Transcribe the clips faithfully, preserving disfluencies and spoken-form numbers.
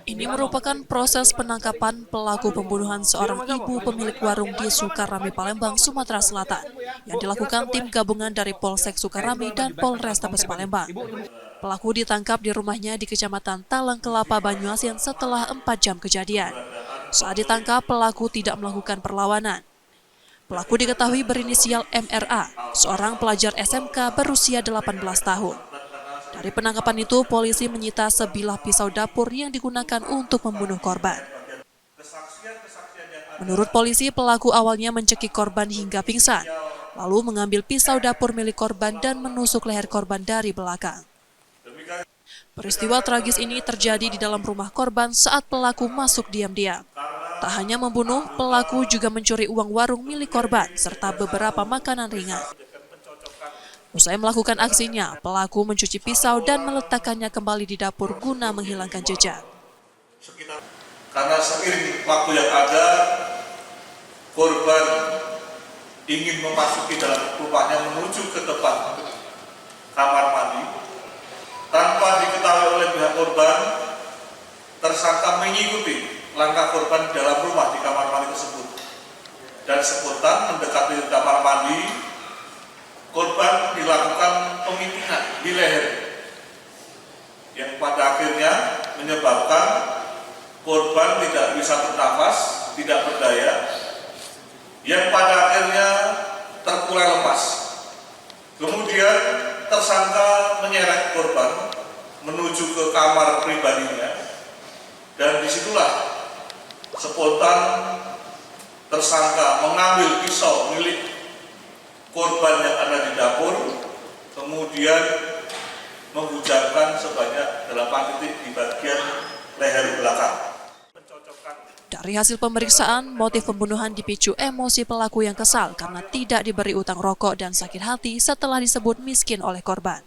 Ini merupakan proses penangkapan pelaku pembunuhan seorang ibu pemilik warung di Sukarami, Palembang, Sumatera Selatan, yang dilakukan tim gabungan dari Polsek Sukarami dan Polrestabes Palembang. Pelaku ditangkap di rumahnya di Kecamatan Talang Kelapa, Banyuasin, setelah empat jam kejadian. Saat ditangkap, pelaku tidak melakukan perlawanan. Pelaku diketahui berinisial M R A, seorang pelajar S M K berusia delapan belas tahun. Dari penangkapan itu, polisi menyita sebilah pisau dapur yang digunakan untuk membunuh korban. Menurut polisi, pelaku awalnya mencekik korban hingga pingsan, lalu mengambil pisau dapur milik korban dan menusuk leher korban dari belakang. Peristiwa tragis ini terjadi di dalam rumah korban saat pelaku masuk diam-diam. Tak hanya membunuh, pelaku juga mencuri uang warung milik korban serta beberapa makanan ringan. Usai melakukan aksinya, pelaku mencuci pisau dan meletakkannya kembali di dapur guna menghilangkan jejak. Karena seiring waktu yang ada, korban ingin memasuki dalam rumahnya menuju ke depan kamar mandi. Tanpa diketahui oleh pihak korban, tersangka mengikuti langkah korban di dalam rumah di kamar mandi tersebut. Dan spontan mendekati kamar mandi, korban dilakukan pemitingan di leher, yang pada akhirnya menyebabkan korban tidak bisa bernafas, tidak berdaya, yang pada akhirnya terkulai lemas. Kemudian, tersangka menyeret korban menuju ke kamar pribadinya, dan disitulah spontan tersangka mengambil pisau milik korban yang ada di dapur, kemudian menghujamkan sebanyak delapan titik di bagian leher belakang. Dari hasil pemeriksaan, motif pembunuhan dipicu emosi pelaku yang kesal karena tidak diberi utang rokok dan sakit hati setelah disebut miskin oleh korban.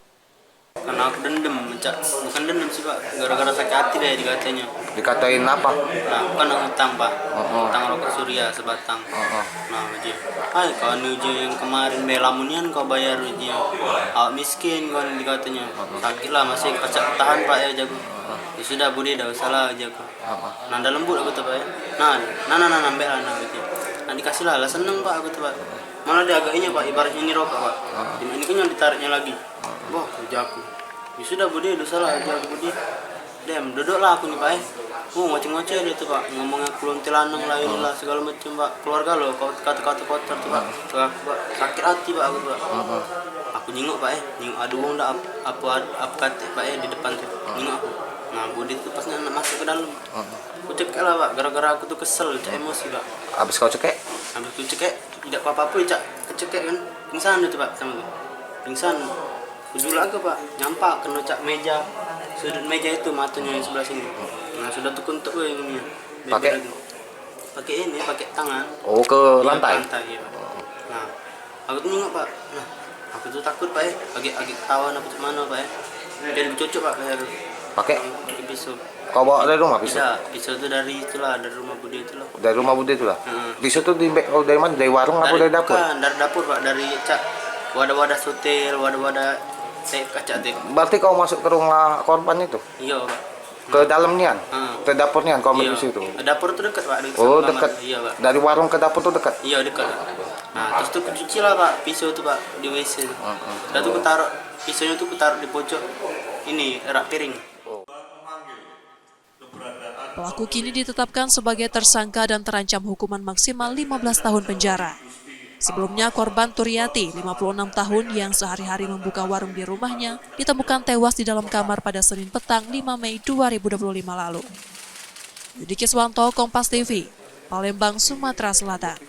Karena aku dendam, mencak, bukan dendam sih, Pak, gara-gara sakit hati deh dikatanya. Dikatain apa? Nah, aku kan nak utang, Pak. Heeh. Utang rokok Surya sebatang. Heeh. Nah, uji. Hai, kau ni uji yang kemarin be lamunian kau bayar uji. Awak miskin kau ni dikatanya. Heeh. Sakit lah, masih pacak tahan, Pak, ya, jago. Heeh. Ya sudah, Budi, dah usah lah, jago. Heeh. Nah, dah lembut aku tu, Pak, ya. Nah, nah, nah, nah, ambek lah, nah, gitu. Nah, dikasih lah, lah seneng, Pak, aku tu, Pak. Malah dia agak ini, Pak, ibaratnya ini rokok, Pak. Heeh. Ini kan yang ditariknya lagi. Heeh. Wah, kerja aku. Ya sudah, Budi, dosa lah, kerja aku, Budi. Dem, duduk lah aku ni, Pak, eh. Oh, ngoceh-ngoceh dia tu, Pak. Ngomongnya kulon tilanang lah, inilah, segala macam, Pak. Keluarga lo, kau kata-kata kotor tu, Pak. Heeh. Ke aku, Pak. Sakit hati, Pak, aku tu, Pak. Heeh. Aku nyingok, Pak, eh. Nyingok ada wong dak ap-, apa, apa kata, Pak, eh, di depan tu. Heeh. Nyingok aku. Nah, Budi tu pas nak masuk ke dalam. Heeh. Ku cekek lah, Pak, gara-gara aku tu kesel, cak emosi, Pak. Habis kau cekek? Habis ku cekek, tidak apa-apa pun, cak kecekek kan. Pingsan dia tu, Pak, pertama tu. Pingsan. Ku julak ke, Pak, nyampak kena cak meja, sudut meja itu, matanya yang sebelah sini. Nah, sudah terkuntuk weh ini. Pakai? Pakai ini, pakai tangan. Oh, ke lantai? Ke lantai, ya, Pak. Nah, aku tu nengok, Pak. Nah, aku tu takut, Pak, eh. Agak, agak ketahuan apa cak mana, Pak, eh. Jadi dicocok, Pak, leher. Pakai? Pakai pisau. Kau bawa dari rumah pisau? Tidak, pisau tu dari itulah, dari rumah Budi itulah. Dari rumah Budi itulah? Heeh. Pisau tu diambek kau dari mana? Dari warung apa dari dapur? Bukan, dari dapur, Pak. Dari cak wadah-wadah sotel, wadah-wadah teh, kaca teh. Berarti kau masuk ke rumah korban itu? Iya, Pak. Ke dalam nian? Heeh. Ke dapur nian kau ambil pisau tu? Iya. Dapur tu dekat, Pak, dari kamar. Oh, dekat. Iya, Pak. Dari warung ke dapur tu dekat? Iya, dekat, Pak. Nah, terus tu kucuci lah, Pak, pisau tu, Pak, di W C tu. Heeh. Dah tu kutaruh, pisaunya tu kutaruh di pojok ini, rak piring. Pelaku kini ditetapkan sebagai tersangka dan terancam hukuman maksimal lima belas tahun penjara. Sebelumnya, korban Turiati, lima puluh enam tahun, yang sehari-hari membuka warung di rumahnya, ditemukan tewas di dalam kamar pada Senin petang, lima Mei dua ribu dua puluh lima lalu. Yudi Kiswanto, Kompas T V, Palembang, Sumatera Selatan.